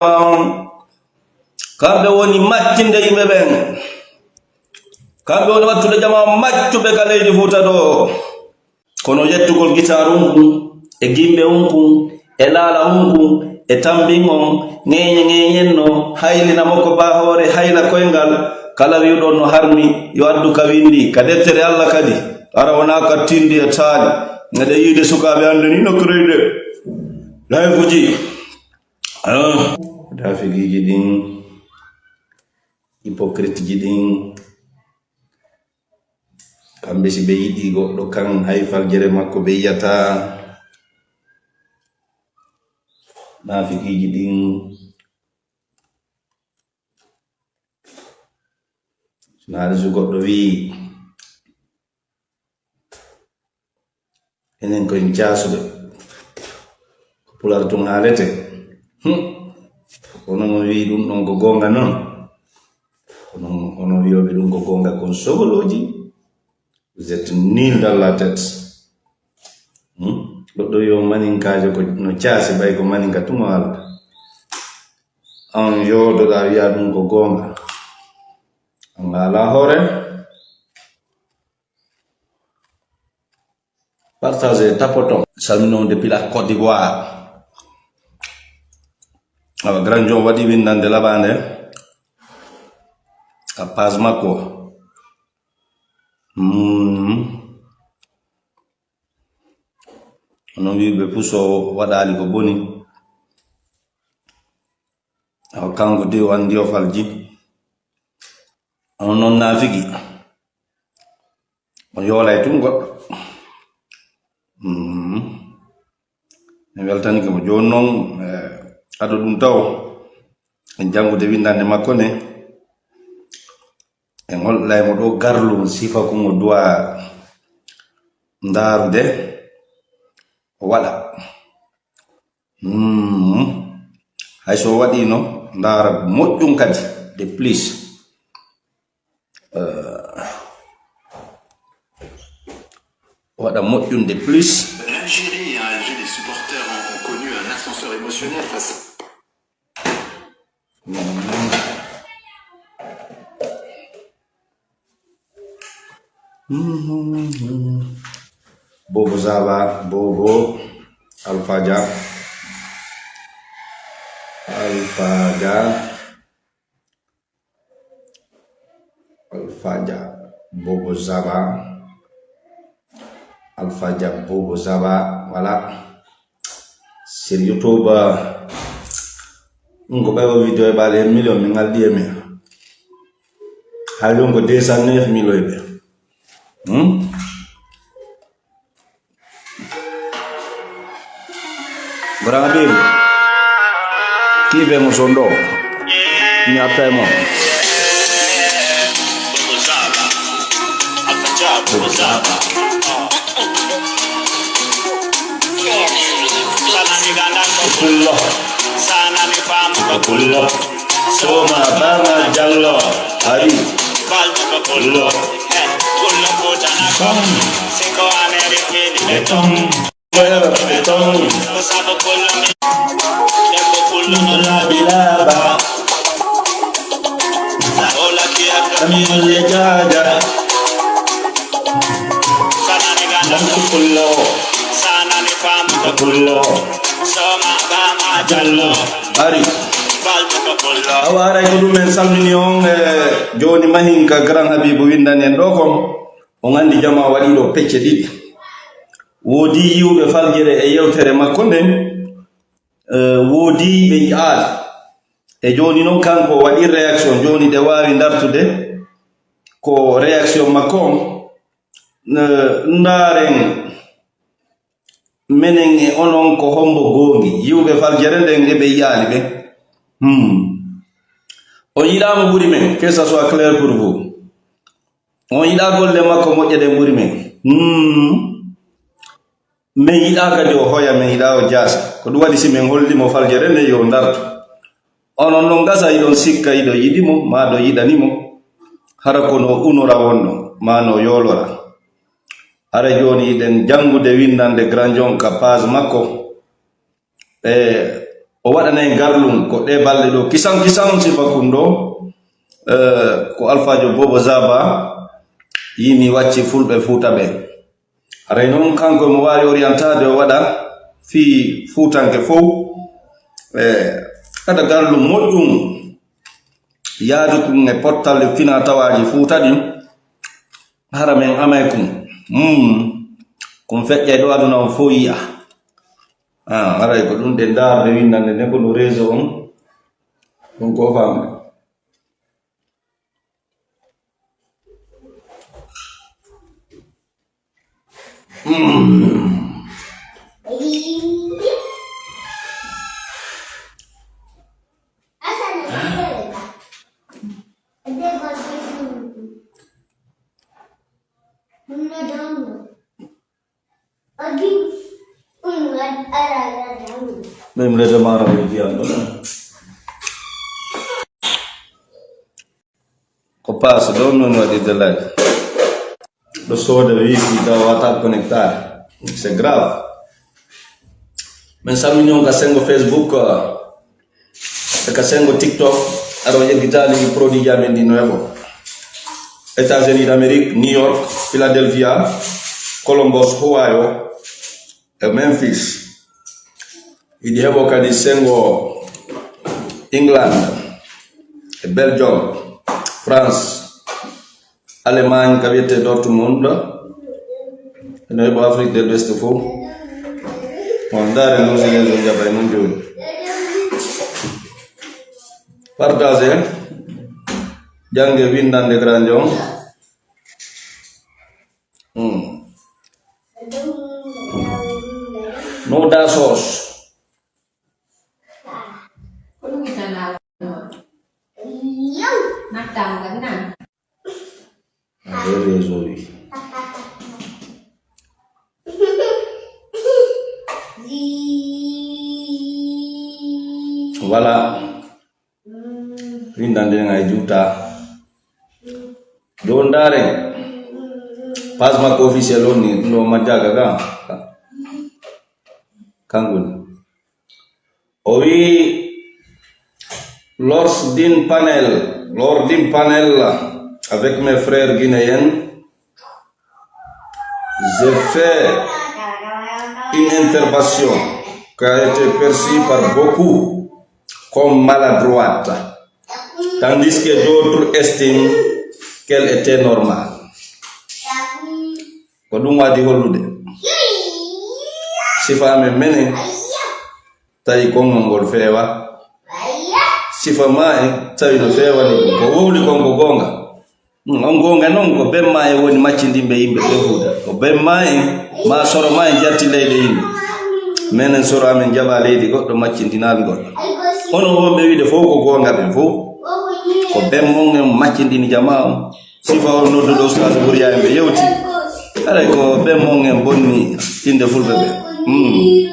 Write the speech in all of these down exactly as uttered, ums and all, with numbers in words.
on. Kamɓe woni maccinde yimɓe ɓen. Kamɓe woni wattude jamaa maccuɓe ka leydi Fuuta ɗoo. Kono yettugol gitaar un kun, e gimɓe un kun, e laala un kun, e tambin on, ŋeeñe ŋeeñenno, haylina mo ko baa hoore, hayla koyngal, kala wi'uɗon no harmi, yo addu ka windi, ka deftere Alla kadi, ara wonaa ka tindi e taali. Eɗen yiide sukaaɓe hande ni no créer de. Live uji. Ah, dafigiiji ɗin, hypocrite ji ɗin, kamɓe si ɓe yiɗi goɗɗo kan, hay faljere makko ɓe yi'ataa. Naafikiiji ɗin, naari so goɗɗo wi'i, enen ko en caasuɓe. Ko Pular tun haalete. Hmm. Kono mo wi'i ɗun ɗon ko goonga non. Kono ono wi'ooɓe ɗun ko goonga kon sogolooji. Vous êtes nuls dans la tête. Hmm? Goɗɗo wi'o maninkaajo ko no caasi ɓay ko maninka tun o haalata. On yoodoɗaa wi'a ɗun ko goonga. On haalaa hoore. Partagez, tapoton. Salmino depuis la Côte d'Ivoire. Awa, Grand John waɗi windande laɓande ka page makko. Mm. Onon wi'uɓe puso waɗaali ko boni. Awa, kanko de o anndi o falji. On non naafigi. O yoolay tun goɗɗo. Mm. Mi weltanike mo. Jooni non, eh, ado ɗun taw, en janngude winndannde makko nde, en hollay mo ɗoo garlun sifa kun o duwaa ndaarude, o waɗa. Mm. Hay so o waɗiino, ndaara moƴƴun kadi, de plus. Euh, waɗa moƴƴun de plus. L'Algérie a élevé les supporters ont, ont connu un ascenseur émotionnel face Bobo Zaba, Bobo, Alpha Dia, Alpha Dia. Alpha Dia Bobo Zaba. Alpha Dia Bobo Zaba. Voilà. Sur YouTube, euh, ɗun ko ɓay o video e ɓaali e million, min ngaldi e mi. Hay ɗun ko deux cent neuf mille o e ɓe. Hmm? Grand Abib, kii be mo sondo, ñaata e mo. Kullo. Kullo. Soma Bama Jallo. Ari. Kullo. Beton. Beton. Nono labi laba. Kamion le jaja. Kullo. Kullo. Jallo. Ari. Awa aray ko ɗum en salmini on, eh, jooni mahin ka Grand Habibu windani en ɗo kon. On anndi jamaa waɗii ɗo pecce ɗiɗi. Woodii yi'uɓe faljere e yewtere makko nden, eh, woodii ɓe yi'aali. E jooni non kanko o waɗii réaction, jooni ɗe waawi ndartude ko réaction makko on. Eh, ndaaren menen e onon ko hombo goongi. Yi'uɓe faljere nden e ɓe yi'aali ɓe. Hmm. On yiɗaa mo ɓuri men, que ça soit clair pour vous. On yiɗaa golle makko moƴƴe ɗen ɓuri men. Hmm. Men yiɗaa kadi o hoya, men yiɗaa o jaasa. Ko ɗum waɗi si men holli mo faljere nden yo o ndartu. Onon non gasa hiɗon sikka hiɗo yiɗi mo, maa ɗo yiɗani mo. Hara ko no unora wonno, maa no yoolora. Hara jooni hiɗen janngude winndande Grand John ka page makko. E O waɗanay garlun ko ɗee balɗe ɗoo kisan kisan sifa kun ɗoo, eh, ko Alfaajo Boobo Zaba yimi wacci Fulɓe Fuuta ɓen. Haray non kanko mo waawi orientaade o waɗa fii Fuutanke fow, eh, kada garlun moƴƴun yaadu kun e pottalle fina tawaaji Fuuta ɗin, hara men amay kun. Mm. Kun feƴƴay ɗo aduna on fow yi'a. Ah, haray ko ɗun de ndaarde winnande nden ko no réseau on. Ɗun ko famɗi. Mm. Même rede mara mo jiyan ɗo. Ko pass ɗo non waɗirde live. Ɗo sooda wifi tawa wata connectare. C'est grave. Men salmini on ka sengo Facebook, eh, e ka sengo TikTok, aɗo yeggitaali produit ji amen ɗi no heɓo. États-Unis d'Amérique, New York, Philadelphia, Columbus, Ohio, e Memphis. Hiɗi heɓo kadi sengo England, e Belgium, France, Allemagne ka wi'etee Dortmund, eno heɓo Afrique de l'Ouest fow. On ndaare non si yeeso jaɓa e non jooni. Partage, jannge winndande grande on. Hmm. No da sos. Ko ɗum ittana. Natta mo kadi nan. Ande réseau wi. Voilà. Winndande nden ay juuta. Ɗo ndaaren. Page makko officiel on ni, ɗum ɗo majjaaga ga. Kanko ni. O wi, lors d'un panel, lors d'un panel avec mes frères guinéens, j'ai fait une intervention qui a été perçue par beaucoup comme maladroite, tandis que d'autres estiment qu'elle était normale. Ko ɗum waadi hollude sifa amen menen, tawi konngol ngol feewa. Sifa maa en, tawi no feewani ɗum. Ko wowli kon ko goonga. Mm, on goonga non, ko ben maa en woni maccindinɓe yimɓe ɓe Fuuta. Ko ben maa en, maa soro maa en jatti leyɗe yimɓe. Menen soro amen jaɓa leydi goɗɗo, maccindinaali goɗɗo. Onon wonɓe wiide fow ko goonga ɓen fow. Ko ben mon en maccindini jamaa on. Sifa on nodduɗo Ustaz Buriya en ɓe yewti. Haray ko ben mon en bonni innde fulɓe ɓe. Mm.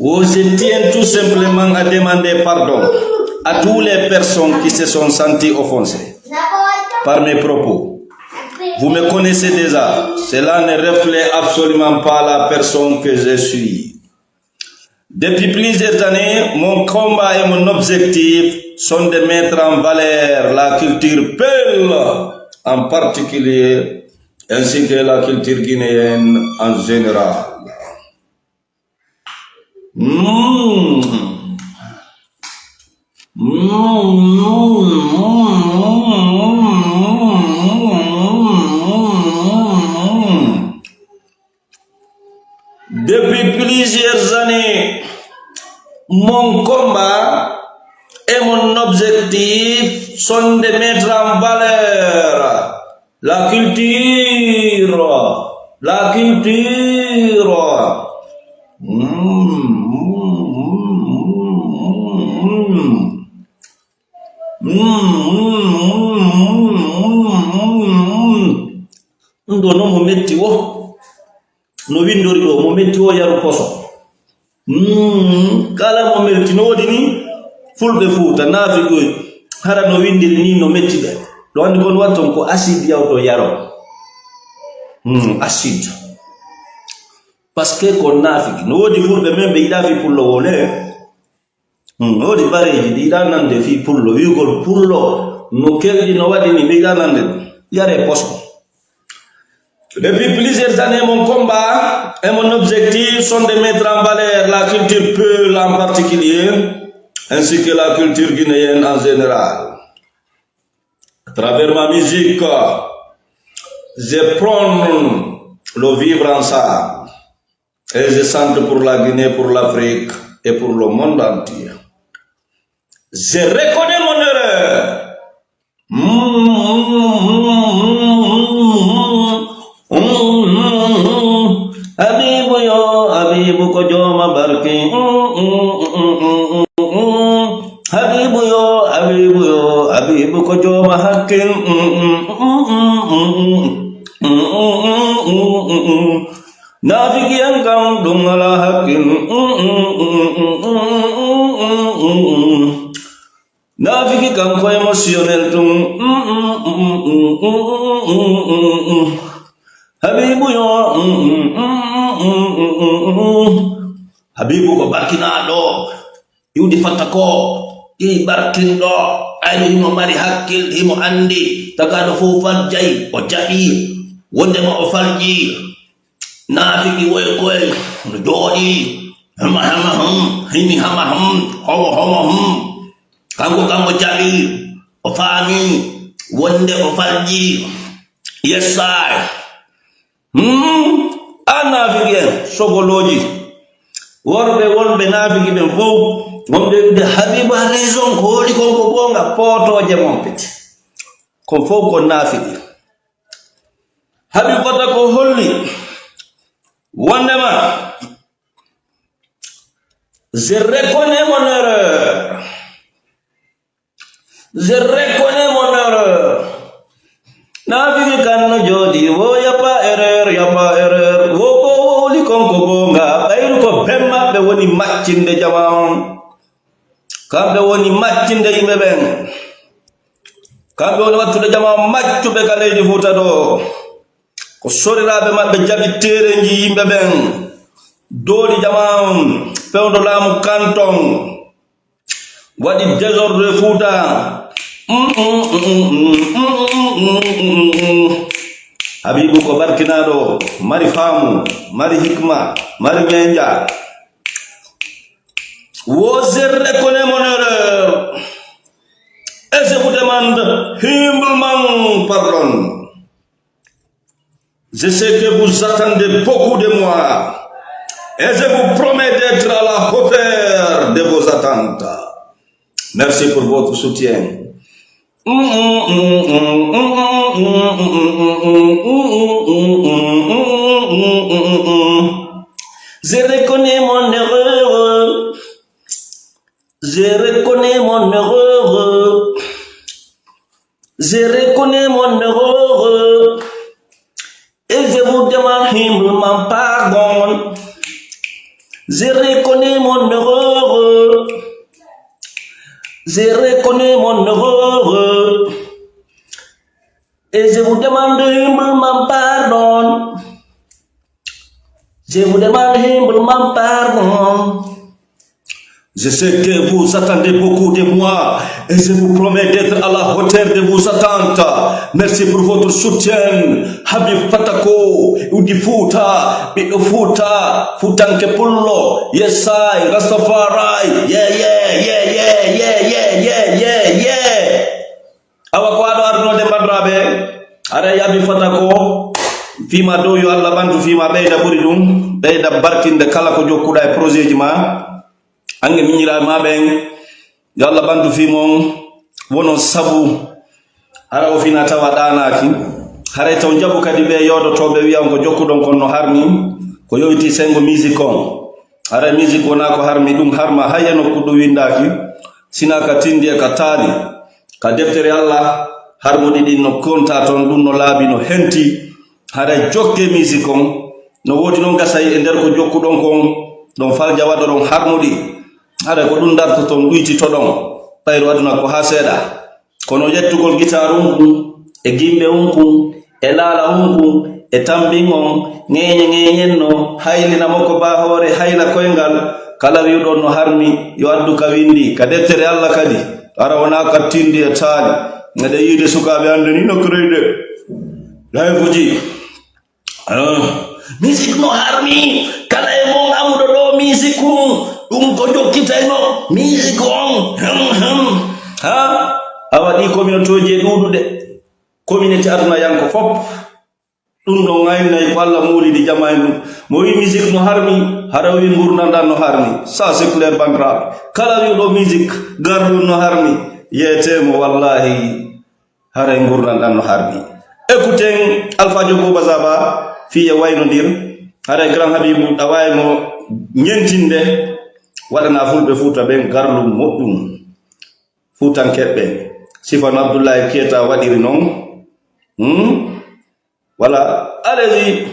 Oh, je tiens tout simplement à demander pardon à toutes les personnes qui se sont senties offensées par mes propos. Vous me connaissez déjà. Cela ne reflète absolument pas la personne que je suis. Depuis plusieurs années, mon combat et mon objectif sont de mettre en valeur la culture peul en particulier, ainsi que la culture guinéenne en général. Mm. Depuis plusieurs années, mon combat et mon objectif sont de mettre en valeur la culture, la culture. Mm, mm, mm. Ɗum ɗoo non mo metti wo. No winndori ɗoo, mo metti wo yaru poso. Mm, kala mo metti no woodi ni, fulɓe Fuuta, naafiqoy, hara no winndiri ni no metti ɓe. Ɗo anndi kon watton ko acide yawto yaro. Mm, acide. Parce que ko naafiki. No woodi fulɓe men ɓe yiɗaa fii pullo woo le. Hmm, no woodi bareeji ɗi yiɗaa nande fii pullo. Wi'ugol pullo no kelɗi no waɗi ni ɓe yiɗaa nande ɗum. Yaree poson. Depuis plusieurs années, mon combat et mon objectif sont de mettre en valeur la culture peul en particulier, ainsi que la culture guinéenne en général. À travers ma musique, je prône le vivre ensemble. Et je chante pour la Guinée, pour l'Afrique et pour le monde entier. Je reconnais mon erreur. Habibu yo, Habibu ko jooma barki. Habibu yo, Habibu yo, Habibu ko jooma hakki. Naafiki en kam ɗum alaa hakki. Naafiki kanko émotionnel tun. Habibu yo. Habibu ko barkinaaɗo. Iwdi fatta ko, i barkinɗo. Ayno himo mari hakkil, himo anndi. Tagaaɗo fow faljay, o jaɓi. Wondema o falji. Naafiki woy koy no jooɗi, hama hama hum, himi hama hum, homo homo hum. Kanko kanko jaɓi, o faami wonde o falji. Yessaay. Hmm, a naafiki en, sogolooji. Worɓe wonɓe naafiki ɓen fow, wonɓe wi'ude Habibu a raison, ko holi kon ko goonga, pootooje mon piti. Kon fow ko naafiki. Habibu Fatako holli wondema, je reconnais mon erreur. Je reconnais mon erreur. Naafiki kan no jooɗi, wo y a pas erreur, y a pas erreur. Wo ko wowli kon ko goonga, ɓayru ko ben maɓɓe woni maccinde jama on. Kamɓe woni maccinde yimɓe ɓen. Kamɓe woni wattude jama maccuɓe ka leydi Fuuta ɗo. Ko soriraaɓe maɓɓe jaɓi teerenji yimɓe ɓen. Dooli jama on, fewndo laamu kanton. Waɗi désordre Fuuta. Habibu ko barkinaaɗo, mari faamu, mari hikma, mari menja. Wo je reconnais mon erreur et je vous demande humblement pardon. Je sais que vous attendez beaucoup de moi et je vous promets d'être à la hauteur de vos attentes. Merci pour votre soutien. Je reconnais mon erreur. Je reconnais mon erreur. Je reconnais mon erreur. Et je vous demande humblement pardon. Je reconnais mon erreur. Je reconnais mon erreur. Et je vous demande humblement pardon. Je vous demande humblement pardon. Je sais que vous attendez beaucoup de moi et je vous promets d'être à la hauteur de vos attentes. Merci pour votre soutien. Habib Fatako, Udi Futa, Bido Futa, Futanke Pullo, yes I, Rastafari, yeah, yeah, yeah. Awa, ko aɗo arduno de, banndiraaɓe, aɗa yaabi fota ko fiima dow, yo Allah ɓantu fiima, ɓeyda ɓuri ɗum, ɓeyda barkinde kala ko jokkuɗa e projet ji ma. Ange miñiraaɓe ma ɓen, yo Allah ɓantu fiima on, wono sabu hara o fina tawa ɗaanaaki. Haray taw njaɓu kadi ɓe yoodotooɓe wi'a on ko jokkuɗon kon no harmi, ko yowiti sengo musique on. Haray musique wonaa ko harmi, ɗum harma hay e nokku ɗum winndaaki, sinaa ka tindi e ka taali. Ka deftere Allah, harmuɗi ɗin no kontaa ton, ɗum no laabi, no henti. Haray jokke musique on, no woodi non gasay e nder ko jokkuɗon kon, ɗon falja waɗoɗon harmuɗi. Haray ko ɗum dartoton, ɗuytitoɗon, ɓayru aduna ko haa seeɗa. Kono yettugol gitaar on kun, e gimbe on kun, e laala on kun, e tambin on, ŋeeɲe ŋeeɲen no, haylina mo ko baa hoore, hayla koyngal. Kala wi'uɗo no harmi, yo addu ka winndi, ka deftere Alla kadi. Hara wonaa ka tinndi e taali. Meɗen yiide sukaaɓe hannde ni no koreyde. Live uji. Ah, musique no harmi. Kala e mon amuɗo ɗo musique mum, ɗum ko jokkitay mo. Musique on. Hmm, hmm. Ha? A waɗi communautéji e ɗuuɗude. Communauté aduna yanko fop. Ɗum ɗon aynay ko Alla muulidi jama e mum. Mo wi musique no harmi, hara wi ngurndan ɗan no harmi. Ça, c'est clair, bandiraaɓe. Kala wi'uɗo musique, garɗum no harmi, yeetee mo, wallahi, haray ngurndan ɗan no harmi. Écoutez, Alpha Joe Bouba Zaba, fii e waynondir, haray Grand Habibou, ɗawaay mo ñentinde, waɗana Fulɓe Fuuta ɓen garɗum moƴƴum. Fuutankeeɓe ɓen. Sifano Abdullahi Keita waɗiri non. Hmm? Voilà, allez-y.